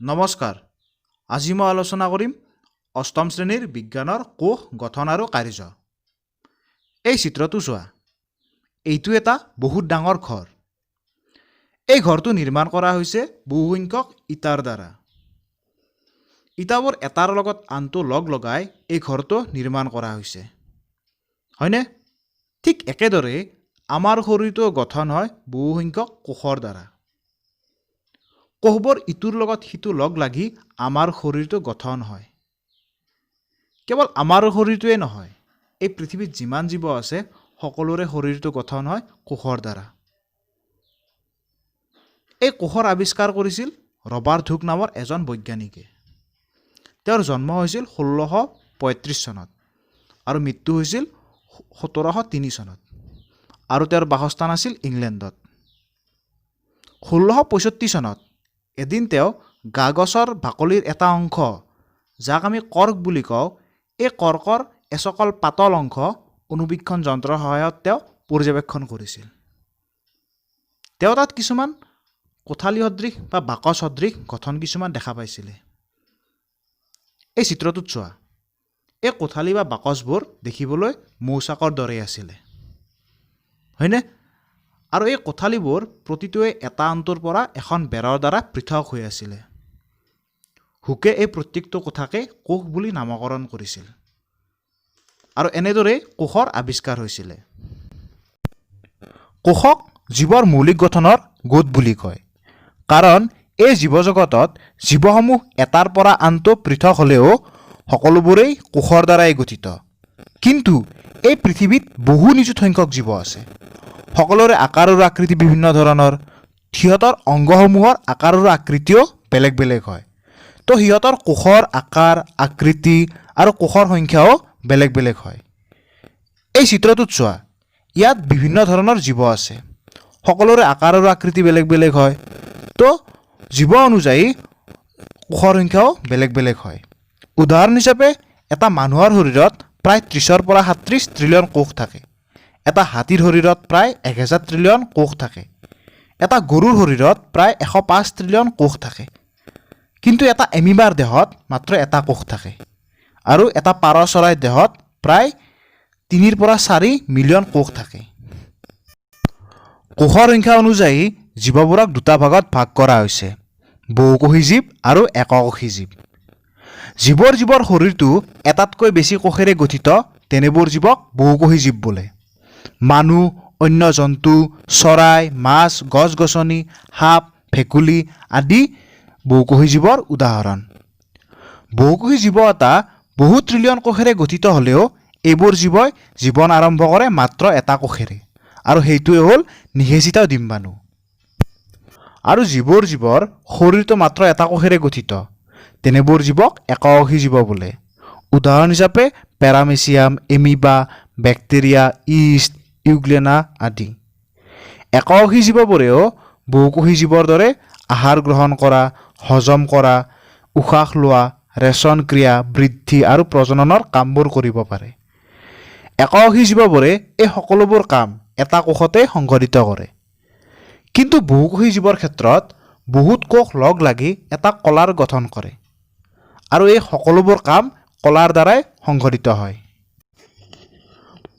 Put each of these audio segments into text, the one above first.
নমস্কাৰ। আজি মই আলোচনা কৰিম অষ্টম শ্ৰেণীৰ বিজ্ঞানৰ কোষ গঠন আৰু কাৰ্য। এই চিত্ৰটো চোৱা। এইটো এটা বহুত ডাঙৰ ঘৰ। এই ঘৰটো নিৰ্মাণ কৰা হৈছে বহুসংখ্যক ইটাৰ দ্বাৰা। ইটাবোৰ এটাৰ লগত আনটো লগ লগাই এই ঘৰটো নিৰ্মাণ কৰা হৈছে, হয়নে? ঠিক একেদৰে আমাৰ শৰীৰটো গঠন হয় বহুসংখ্যক কোষৰ দ্বাৰা। কোষবোৰ ইটোৰ লগত সিটো লগ লাগি আমাৰ শৰীৰটো গঠন হয়। কেৱল আমাৰ শৰীৰটোৱে নহয়, এই পৃথিৱীত যিমান জীৱ আছে, সকলোৰে শৰীৰটো গঠন হয় কোষৰ দ্বাৰা। এই কোষৰ আৱিষ্কাৰ কৰিছিল ৰবাৰ্ট হুক নামৰ এজন বৈজ্ঞানিকে। তেওঁৰ জন্ম হৈছিল 1635 চনত আৰু মৃত্যু হৈছিল 1703 চনত আৰু তেওঁৰ বাসস্থান আছিল ইংলেণ্ডত। 1665 চনত এদিন তেওঁ গা গছৰ বাকলিৰ এটা অংশ, যাক আমি কৰ্ক বুলি কওঁ, এই কৰ্কৰ এচকল পাতল অংশ অনুবীক্ষণ যন্ত্ৰৰ সহায়ত তেওঁ পৰ্যবেক্ষণ কৰিছিল। তেওঁ তাত কিছুমান কোঠালি সদৃশ বা বাকচ সদৃশ গঠন কিছুমান দেখা পাইছিলে। এই চিত্ৰটোত চোৱা, এই কোঠালি বা বাকচবোৰ দেখিবলৈ মৌচাকৰ দৰেই আছিলে, হয়নে? আৰু এই কোঠালিবোৰ প্ৰতিটোৱে এটা আনটোৰ পৰা এখন বেৰৰ দ্বাৰা পৃথক হৈ আছিলে। হুকে এই প্ৰত্যেকটো কোঠাকে কোষ বুলি নামকৰণ কৰিছিল আৰু এনেদৰেই কোষৰ আৱিষ্কাৰ হৈছিলে। কোষক জীৱৰ মৌলিক গঠনৰ গোট বুলি কয়, কাৰণ এই জীৱজগতত জীৱসমূহ এটাৰ পৰা আনটো পৃথক হ'লেও সকলোবোৰেই কোষৰ দ্বাৰাই গঠিত। কিন্তু এই পৃথিৱীত বহু নিযুত সংখ্যক জীৱ আছে। সকলোৰে আকাৰ আৰু আকৃতি বিভিন্ন ধৰণৰ। সিহঁতৰ অংগসমূহৰ আকাৰ আৰু আকৃতিও বেলেগ বেলেগ হয়। তো সিহঁতৰ কোষৰ আকাৰ, আকৃতি আৰু কোষৰ সংখ্যাও বেলেগ বেলেগ হয়। এই চিত্ৰটোত চোৱা, ইয়াত বিভিন্ন ধৰণৰ জীৱ আছে। সকলোৰে আকাৰ আৰু আকৃতি বেলেগ বেলেগ হয়। তো জীৱ অনুযায়ী কোষৰ সংখ্যাও বেলেগ বেলেগ হয়। উদাহৰণ হিচাপে এটা মানুহৰ শৰীৰত প্ৰায় 30ৰ পৰা 37 ট্ৰিলিয়ন কোষ থাকে। এটা হাতীৰ শৰীৰত প্ৰায় 1000 ট্ৰিলিয়ন কোষ থাকে। এটা গৰুৰ শৰীৰত প্ৰায় 105 ট্ৰিলিয়ন কোষ থাকে। কিন্তু এটা এমিবাৰ দেহত মাত্ৰ এটা কোষ থাকে আৰু এটা পাৰ চৰাইৰ দেহত প্ৰায় 3ৰ পৰা 4 মিলিয়ন কোষ থাকে। কোষৰ সংখ্যা অনুযায়ী জীৱবোৰক দুটা ভাগত ভাগ কৰা হৈছে, বহুকোষী জীৱ আৰু এককোষী জীৱ। যিবোৰ জীৱৰ শৰীৰটো এটাতকৈ বেছি কোষেৰে গঠিত, তেনেবোৰ জীৱক বহুকোষী জীৱ বোলে। মানুহ, অন্য জন্তু, চৰাই, মাছ, গছ গছনি, সাপ, ভেকুলী আদি বহুকোষী জীৱৰ উদাহৰণ। বহুকোষী জীৱ এটা বহু ট্ৰিলিয়ন কোষেৰে গঠিত হ'লেও এইবোৰ জীৱই জীৱন আৰম্ভ কৰে মাত্ৰ এটা কোষেৰে আৰু সেইটোৱে হ'ল নিষেচিত ডিম্বাণু। আৰু যিবোৰ জীৱৰ শৰীৰটো মাত্ৰ এটা কোষেৰে গঠিত, তেনেবোৰ জীৱক এককোষী জীৱ বোলে। উদাহৰণ হিচাপে paramecium, amoeba, bacteria, east, euglena আদি। এককোষী জীৱবোৰেও বহুকোষী জীৱৰ দৰে আহাৰ গ্ৰহণ কৰা, হজম কৰা, উশাহ লোৱা, ৰেচন ক্ৰিয়া, বৃদ্ধি আৰু প্ৰজননৰ কামবোৰ কৰিব পাৰে। এককোষী জীৱবোৰে এই সকলোবোৰ কাম এটা কোষতেই সংঘটিত কৰে। কিন্তু বহুকোষী জীৱৰ ক্ষেত্ৰত বহুত কোষ লগ লাগি এটা কলাৰ গঠন কৰে আৰু এই সকলোবোৰ কাম কলাৰ দ্বাৰাই সংঘটিত হয়।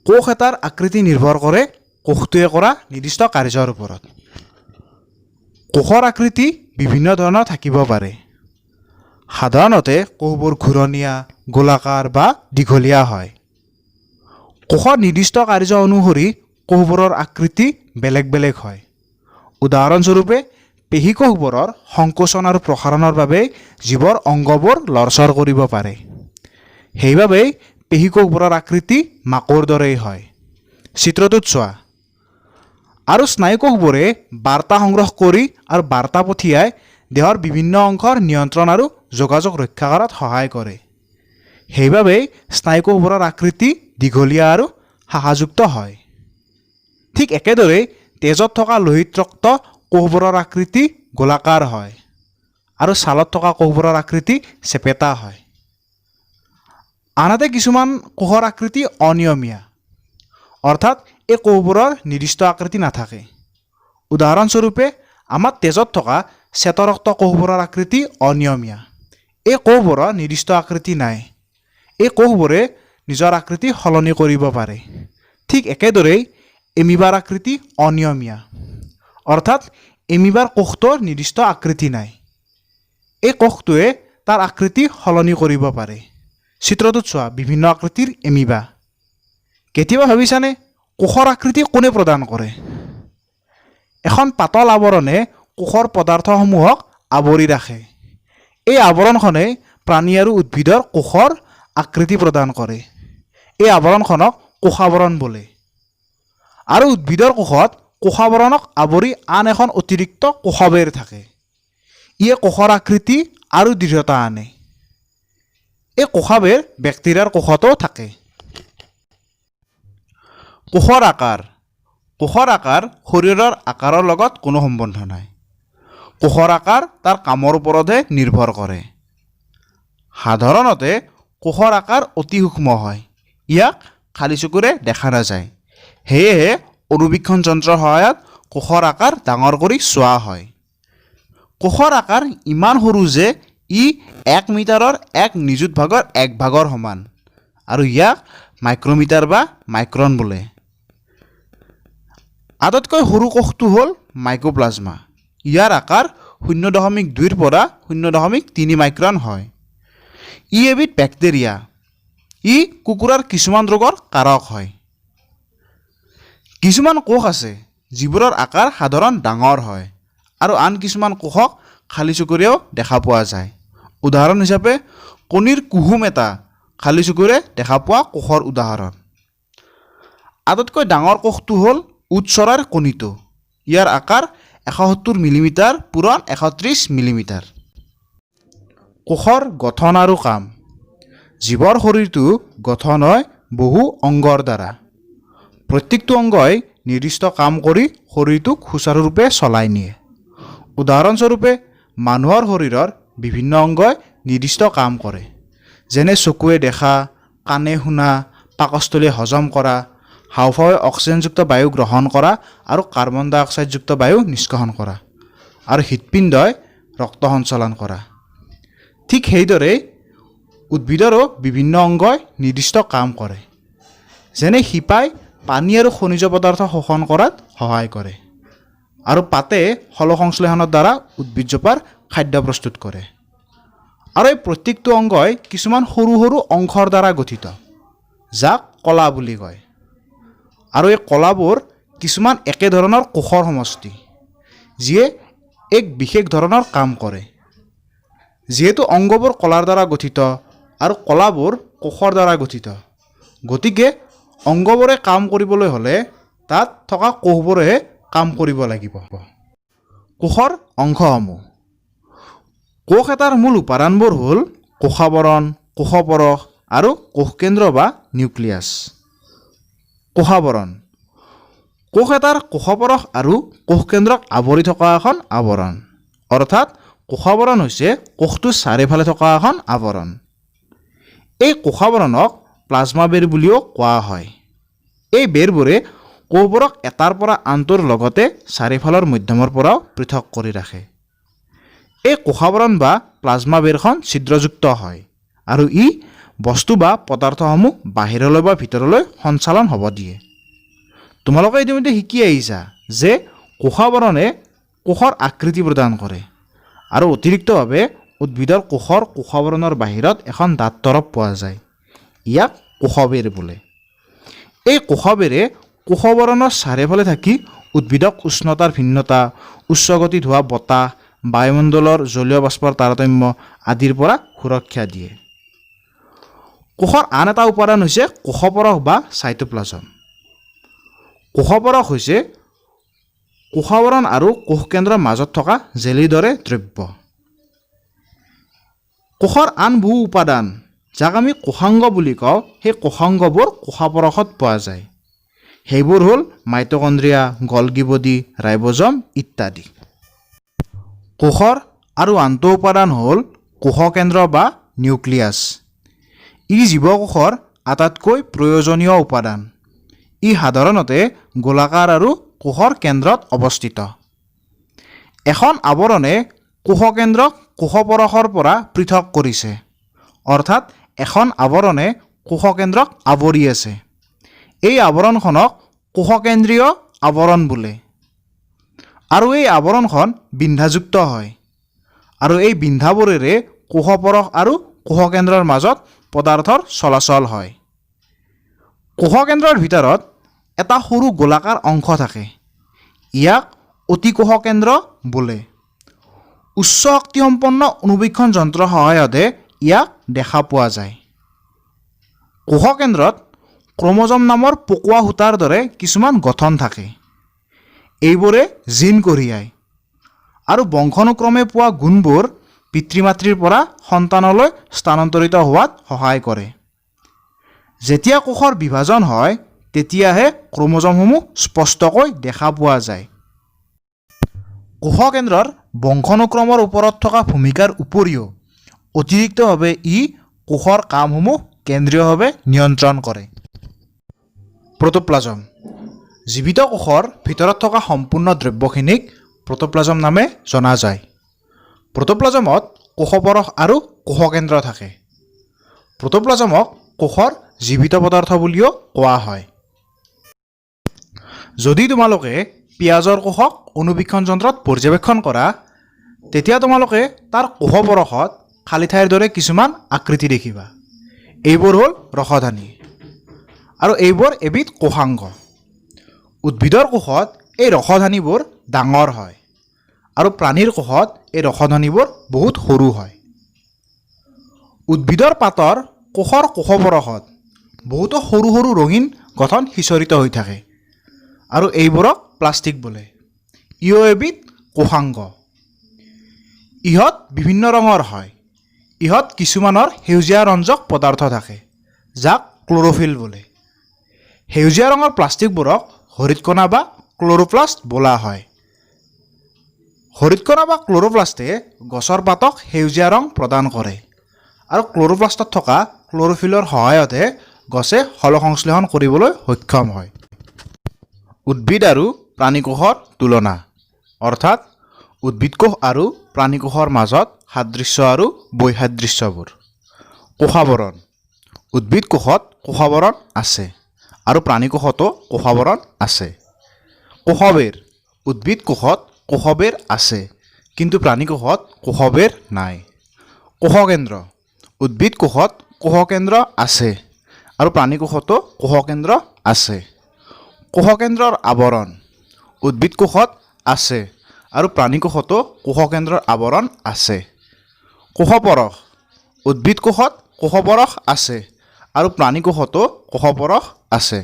কোষ এটাৰ আকৃতি নিৰ্ভৰ কৰে কোষটোৱে কৰা নিৰ্দিষ্ট কাৰ্যৰ ওপৰত। কোষৰ আকৃতি বিভিন্ন ধৰণৰ থাকিব পাৰে। সাধাৰণতে কোষবোৰ ঘূৰণীয়া, গোলাকাৰ বা দীঘলীয়া হয়। কোষৰ নিৰ্দিষ্ট কাৰ্য অনুসৰি কোষবোৰৰ আকৃতি বেলেগ বেলেগ হয়। উদাহৰণস্বৰূপে, পেশীকোষবোৰৰ সংকোচন আৰু প্ৰসাৰণৰ বাবে জীৱৰ অংগবোৰ লৰচৰ কৰিব পাৰে। সেইবাবেই পেশীকোষবোৰৰ আকৃতি মাকোৰ দৰেই হয়। চিত্ৰটোত চোৱা। আৰু স্নায়ুকোষবোৰে বাৰ্তা সংগ্ৰহ কৰি আৰু বাৰ্তা পঠিয়াই দেহৰ বিভিন্ন অংশৰ নিয়ন্ত্ৰণ আৰু যোগাযোগ ৰক্ষা কৰাত সহায় কৰে। সেইবাবেই স্নায়ুকোষবোৰৰ আকৃতি দীঘলীয়া আৰু শাখাযুক্ত হয়। ঠিক একেদৰে তেজত থকা লোহিত ৰক্ত কোষবোৰৰ আকৃতি গোলাকাৰ হয় আৰু ছালত থকা কোষবোৰৰ আকৃতি চেপেটা হয়। আনহাতে কিছুমান কোষৰ আকৃতি অনিয়মীয়া, অৰ্থাৎ এই কোষবোৰৰ নিৰ্দিষ্ট আকৃতি নাথাকে। উদাহৰণস্বৰূপে, আমাৰ তেজত থকা শ্বেতৰক্ত কোষবোৰৰ আকৃতি অনিয়মীয়া। এই কোষবোৰৰ নিৰ্দিষ্ট আকৃতি নাই। এই কোষবোৰে নিজৰ আকৃতি সলনি কৰিব পাৰে। ঠিক একেদৰেই এমিবাৰ আকৃতি অনিয়মীয়া, অৰ্থাৎ এমিবাৰ কোষটোৰ নিৰ্দিষ্ট আকৃতি নাই। এই কোষটোৱে তাৰ আকৃতি সলনি কৰিব পাৰে। চিত্ৰটোত চোৱা বিভিন্ন আকৃতিৰ এমিবা। কেতিয়াবা ভাবিছানে, কোষৰ আকৃতি কোনে প্ৰদান কৰে? এখন পাতল আৱৰণে কোষৰ পদাৰ্থসমূহক আৱৰি ৰাখে। এই আৱৰণখনে প্ৰাণী আৰু উদ্ভিদৰ কোষৰ আকৃতি প্ৰদান কৰে। এই আৱৰণখনক কোষাৱৰণ বোলে। আৰু উদ্ভিদৰ কোষত কোষাৱৰণক আৱৰি আন এখন অতিৰিক্ত কোষবেৰ থাকে। ইয়ে কোষৰ আকৃতি আৰু দৃঢ়তা আনে। এই কোষাবেৰ বেক্টেৰিয়াৰ কোষতো থাকে। কোষৰ আকাৰ। কোষৰ আকাৰ শৰীৰৰ আকাৰৰ লগত কোনো সম্বন্ধ নাই। কোষৰ আকাৰ তাৰ কামৰ ওপৰতহে নিৰ্ভৰ কৰে। সাধাৰণতে কোষৰ আকাৰ অতি সূক্ষ্ম হয়। ইয়াক খালী চকুৰে দেখা নাযায়। সেয়েহে অণুবীক্ষণ যন্ত্ৰৰ সহায়ত কোষৰ আকাৰ ডাঙৰ কৰি চোৱা হয়। কোষৰ আকাৰ ইমান সৰু যে ই 1 মিটাৰৰ 1 নিযুত ভাগৰ এক ভাগৰ সমান আৰু ইয়াক মাইক্ৰমিটাৰ বা মাইক্ৰন বোলে। আটাইতকৈ সৰু কোষটো হ'ল মাইক'প্লাজমা। ইয়াৰ আকাৰ 0.2ৰ পৰা 0.3 মাইক্ৰন হয়। ই এবিধ বেক্টেৰিয়া। ই কুকুৰাৰ কিছুমান ৰোগৰ কাৰক হয়। কিছুমান কোষ আছে যিবোৰৰ আকাৰ সাধাৰণ ডাঙৰ হয় আৰু আন কিছুমান কোষক খালী চকুৰেও দেখা পোৱা যায়। উদাহৰণ হিচাপে কণীৰ কুহুম এটা খালী চকুৰে দেখা পোৱা কোষৰ উদাহৰণ। আটাইতকৈ ডাঙৰ কোষটো হ'ল উট চৰাইৰ কণীটো। ইয়াৰ আকাৰ 170 মিলিমিটাৰ পূৰণ 130 মিলিমিটাৰ। কোষৰ গঠন আৰু কাম। জীৱৰ শৰীৰটো গঠন হয় বহু অংগৰ দ্বাৰা। প্ৰত্যেকটো অংগই নিৰ্দিষ্ট কাম কৰি শৰীৰটোক সুচাৰুৰূপে চলাই নিয়ে। উদাহৰণস্বৰূপে, মানুহৰ শৰীৰৰ বিভিন্ন অংগই নিৰ্দিষ্ট কাম কৰে, যেনে চকুৱে দেখা, কাণে শুনা, পাকস্থলীয়ে হজম কৰা, হাওঁফাওঁৱে অক্সিজেনযুক্ত বায়ু গ্ৰহণ কৰা আৰু কাৰ্বন ডাই অক্সাইডযুক্ত বায়ু নিষ্কাশন কৰা আৰু হৃদপিণ্ডই ৰক্ত সঞ্চালন কৰা। ঠিক সেইদৰেই উদ্ভিদৰো বিভিন্ন অংগই নিৰ্দিষ্ট কাম কৰে, যেনে শিপাই পানী আৰু খনিজ পদাৰ্থ শোষণ কৰাত সহায় কৰে আৰু পাতে সালোক সংশ্লেষণৰ দ্বাৰা উদ্ভিদজোপাৰ খাদ্য প্ৰস্তুত কৰে। আৰু এই প্ৰত্যেকটো অংগই কিছুমান সৰু সৰু অংশৰ দ্বাৰা গঠিত, যাক কলা বুলি কয়। আৰু এই কলাবোৰ কিছুমান একেধৰণৰ কোষৰ সমষ্টি, যিয়ে এক বিশেষ ধৰণৰ কাম কৰে। যিহেতু অংগবোৰ কলাৰ দ্বাৰা গঠিত আৰু কলাবোৰ কোষৰ দ্বাৰা গঠিত, গতিকে অংগবোৰে কাম কৰিবলৈ হ'লে তাত থকা কোষবোৰেহে কাম কৰিব লাগিব। কোষৰ অংশসমূহ। কোষ এটাৰ মূল উপাদানবোৰ হ'ল কোষাৱৰণ, কোষপৰশ আৰু কোষকেন্দ্ৰ বা নিউক্লিয়াছ। কোষাৱৰণ কোষ এটাৰ কোষপৰশ আৰু কোষকেন্দ্ৰক আৱৰি থকা এখন আৱৰণ। অৰ্থাৎ কোষাৱৰণ হৈছে কোষটোৰ চাৰিওফালে থকা এখন আৱৰণ। এই কোষাৱৰণক প্লাজমা বেৰ বুলিও কোৱা হয়। এই বেৰবোৰে কোষবোৰক এটাৰ পৰা আনটোৰ লগতে চাৰিওফালৰ মাধ্যমৰ পৰাও পৃথক কৰি ৰাখে। এই কোষাৱৰণ বা প্লাজমা বেৰখন ছিদ্ৰযুক্ত হয় আৰু ই বস্তু বা পদাৰ্থসমূহ বাহিৰলৈ বা ভিতৰলৈ সঞ্চালন হ'ব দিয়ে। তোমালোকে ইতিমধ্যে শিকি আহিছা যে কোষাৱৰণে কোষৰ আকৃতি প্ৰদান কৰে আৰু অতিৰিক্তভাৱে উদ্ভিদৰ কোষৰ কোষাৱৰণৰ বাহিৰত এখন ডাঠ তৰপ পোৱা যায়। ইয়াক কোষবেৰ বোলে। এই কোষবেৰে কোষাৱৰণৰ চাৰিওফালে থাকি উদ্ভিদক উষ্ণতাৰ ভিন্নতা, উচ্চ গতিত হোৱা বতাহ, বায়ুমণ্ডলৰ জলীয় বাষ্পৰ তাৰতম্য আদিৰ পৰা সুৰক্ষা দিয়ে। কোষৰ আন এটা উপাদান হৈছে কোষপৰশ বা চাইটোপ্লাজম। কোষপৰশ হৈছে কোষাৱৰণ আৰু কোষকেন্দ্ৰৰ মাজত থকা জেলিৰ দৰে দ্ৰব্য। কোষৰ আন বহু উপাদান, যাক আমি কোষাংগ বুলি কওঁ, সেই কোষাংগবোৰ কোষাপৰশত পোৱা যায়। সেইবোৰ হ'ল মাইটকণ্ড্ৰিয়া, গলগি বডি, ৰাইবজম ইত্যাদি। কোষৰ আৰু আনটো উপাদান হ'ল কোষকেন্দ্ৰ বা নিউক্লিয়াছ। ই জীৱকোষৰ আটাইতকৈ প্ৰয়োজনীয় উপাদান। ই সাধাৰণতে গোলাকাৰ আৰু কোষৰ কেন্দ্ৰত অৱস্থিত। এখন আৱৰণে কোষকেন্দ্ৰক কোষপৰশৰ পৰা পৃথক কৰিছে, অৰ্থাৎ এখন আৱৰণে কোষকেন্দ্ৰক আৱৰি আছে। এই আৱৰণখনক কোষকেন্দ্ৰীয় আৱৰণ বোলে আৰু এই আৱৰণখন বিন্ধাযুক্ত হয় আৰু এই বিন্ধাবোৰেৰে কোষপৰশ আৰু কোষকেন্দ্ৰৰ মাজত পদাৰ্থৰ চলাচল হয়। কোষকেন্দ্ৰৰ ভিতৰত এটা সৰু গোলাকাৰ অংশ থাকে, ইয়াক অতিকোষকেন্দ্ৰ বোলে। উচ্চ শক্তিসম্পন্ন অণুবীক্ষণ যন্ত্ৰৰ সহায়তহে ইয়াক দেখা পোৱা যায়। কোষকেন্দ্ৰত ক্ৰম'জম নামৰ পকোৱা সূতাৰ দৰে কিছুমান গঠন থাকে। এইবোৰে জিন কঢ়িয়ায় আৰু বংশানুক্ৰমে পোৱা গুণবোৰ পিতৃ মাতৃৰ পৰা সন্তানলৈ স্থানান্তৰিত হোৱাত সহায় কৰে। যেতিয়া কোষৰ বিভাজন হয়, তেতিয়াহে ক্ৰম'জমসমূহ স্পষ্টকৈ দেখা পোৱা যায়। কোষকেন্দ্ৰৰ বংশানুক্ৰমৰ ওপৰত থকা ভূমিকাৰ উপৰিও অতিৰিক্তভাৱে ই কোষৰ কামসমূহ কেন্দ্ৰীয়ভাৱে নিয়ন্ত্ৰণ কৰে। প্ৰ'ট'প্লাজম। জীৱিত কোষৰ ভিতৰত থকা সম্পূৰ্ণ দ্ৰব্যখিনিক প্ৰ'ট'প্লাজম নামে জনা যায়। প্ৰ'ট'প্লাজমত কোষপৰশ আৰু কোষকেন্দ্ৰ থাকে। প্ৰ'ট'প্লাজমক কোষৰ জীৱিত পদাৰ্থ বুলিও কোৱা হয়। যদি তোমালোকে পিঁয়াজৰ কোষক অণুবীক্ষণ যন্ত্ৰত পৰ্যবেক্ষণ কৰা, তেতিয়া তোমালোকে তাৰ কোষপৰশত খালী ঠাইৰ দৰে কিছুমান আকৃতি দেখিবা। এইবোৰ হ'ল ৰসধানী আৰু এইবোৰ এবিধ কোষাংগ। উদ্ভিদৰ কোষত এই ৰসধানীবোৰ ডাঙৰ হয় আৰু প্ৰাণীৰ কোষত এই ৰসধানীবোৰ বহুত সৰু হয়। উদ্ভিদৰ পাতৰ কোষৰ কোষপৰশত বহুতো সৰু সৰু ৰঙীন গঠন সিঁচৰিত হৈ থাকে আৰু এইবোৰক প্লাষ্টিড বোলে। ইও এবিধ কোষাংগ। ইহঁত বিভিন্ন ৰঙৰ হয়। ইহঁত কিছুমানৰ সেউজীয়া ৰঞ্জক পদাৰ্থ থাকে, যাক ক্ল'ৰ'ফিল বোলে। সেউজীয়া ৰঙৰ প্লাষ্টিডবোৰক হৰিৎকণা বা ক্ল'ৰ'প্লাষ্ট বোলা হয়। হৰিৎকণা বা ক্ল'ৰ'প্লাষ্টে গছৰ পাতক সেউজীয়া ৰং প্ৰদান কৰে আৰু ক্ল'ৰ'প্লাষ্টত থকা ক্ল'ৰ'ফিলৰ সহায়তহে গছে সালোক সংশ্লেষণ কৰিবলৈ সক্ষম হয়। উদ্ভিদ আৰু প্ৰাণীকোষৰ তুলনা, অৰ্থাৎ উদ্ভিদ কোষ আৰু প্ৰাণীকোষৰ মাজত সাদৃশ্য আৰু বৈসাদৃশ্যবোৰ। কোষাৱৰণ। উদ্ভিদ কোষত কোষাৱৰণ আছে আৰু প্ৰাণীকোষতো কোষাৱৰণ আছে। কোষবেৰ। উদ্ভিদ কোষত কোষবেৰ আছে, কিন্তু প্ৰাণীকোষত কোষবেৰ নাই। কোষকেন্দ্ৰ। উদ্ভিদ কোষত কোষকেন্দ্ৰ আছে আৰু প্ৰাণীকোষতো কোষকেন্দ্ৰ আছে। কোষকেন্দ্ৰৰ আৱৰণ। উদ্ভিদ কোষত আছে আৰু প্ৰাণীকোষতো কোষকেন্দ্ৰৰ আৱৰণ আছে। কোষপৰশ। উদ্ভিদ কোষত কোষপৰশ আছে আৰু প্ৰাণীকোষতো কোষপৰশ আছে।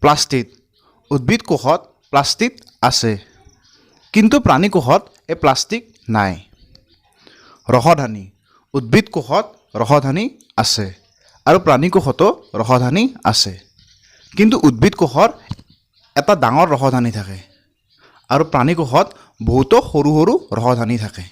প্লাষ্টিড। উদ্ভিদ কোষত প্লাষ্টিড আছে, কিন্তু প্ৰাণীকোষত এই প্লাষ্টিড নাই। ৰসধানী। উদ্ভিদ কোষত ৰসধানী আছে আৰু প্ৰাণীকোষতো ৰসধানী আছে, কিন্তু উদ্ভিদ কোষৰ এটা ডাঙৰ ৰসধানী থাকে আৰু প্ৰাণীকোষত বহুতো সৰু সৰু ৰসধানী থাকে।